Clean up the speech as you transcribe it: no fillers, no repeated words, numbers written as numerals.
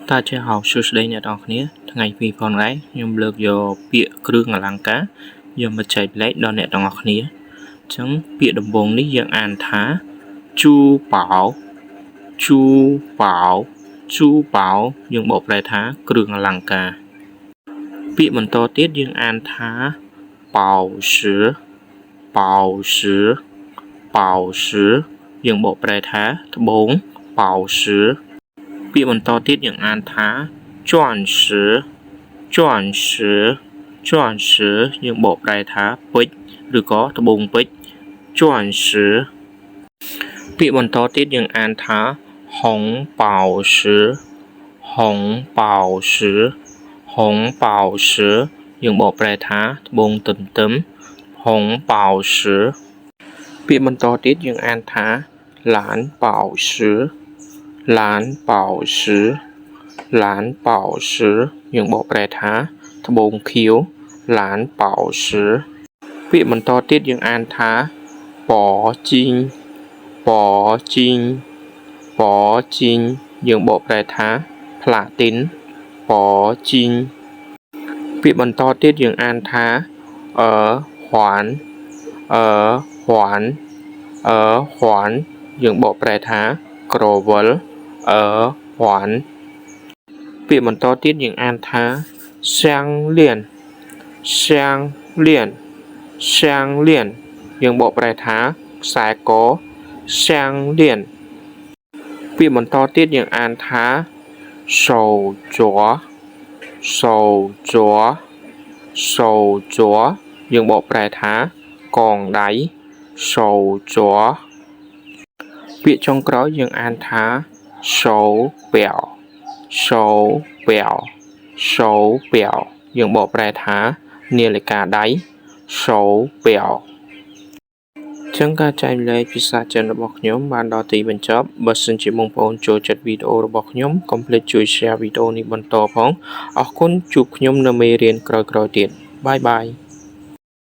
大家好 សួស្តីអ្នកទាំងអស់គ្នាថ្ងៃពីផងដែរខ្ញុំលើកយកពាក្យគ្រឿងអលង្ការយកមកចែករំលែកដល់អ្នកទាំងអស់គ្នាអញ្ចឹងពាក្យដំបូងនេះយើងអានថា 珠宝珠宝珠宝 យើងបកប្រែថាគ្រឿងអលង្ការពាក្យបន្តទៀតយើងអានថា 宝石宝石宝石 យើងបកប្រែថាត្បូង 宝石 ពាក្យបន្តទៀតយើងអានថា 鑽石鑽石鑽石 យើងបកប្រែថាពេជ្រឬក៏ត្បូងពេជ្រ 鑽石 ពាក្យបន្តទៀតយើងអានថា 紅寶石紅寶石紅寶石 យើងបកប្រែថាត្បូងទន្ទឹម 紅寶石 ពាក្យបន្តទៀតយើងអានថា 藍寶石藍寶石藍寶石 យើងបកប្រែថាត្បូងខៀវ 藍寶石 ពាក្យបន្តទៀតយើងអានថា 鉑金鉑金鉑金 យើងបកប្រែថាផ្លាទីន 鉑金 ពាក្យបន្តទៀតយើងអានថា 耳環耳環耳環 យើងបកប្រែថាក្រវិល 耳環 ពាក្យបន្តទៀតយើងអានថា 項鏈項鏈項鏈 យើងបកប្រែថាខ្សែក 項鏈 ពាក្យបន្តទៀតយើងអានថា 手鐲手鐲手鐲 យើងបកប្រែថាកងដៃ 手鐲 ពាក្យចុងក្រោយយើងអានថា 手錶手錶手錶 យើងបកប្រែថានាឡិកាដៃ 手錶 ចឹងការចែករំលែកភាសាចិនរបស់ខ្ញុំបានដល់ទីបញ្ចប់បើសិនជាបងប្អូនចូលចិត្តវីដេអូរបស់ខ្ញុំកុំភ្លេចជួយ share វីដេអូនេះបន្តផងអរគុណជួបខ្ញុំនៅមេរៀនក្រោយៗទៀត bye bye.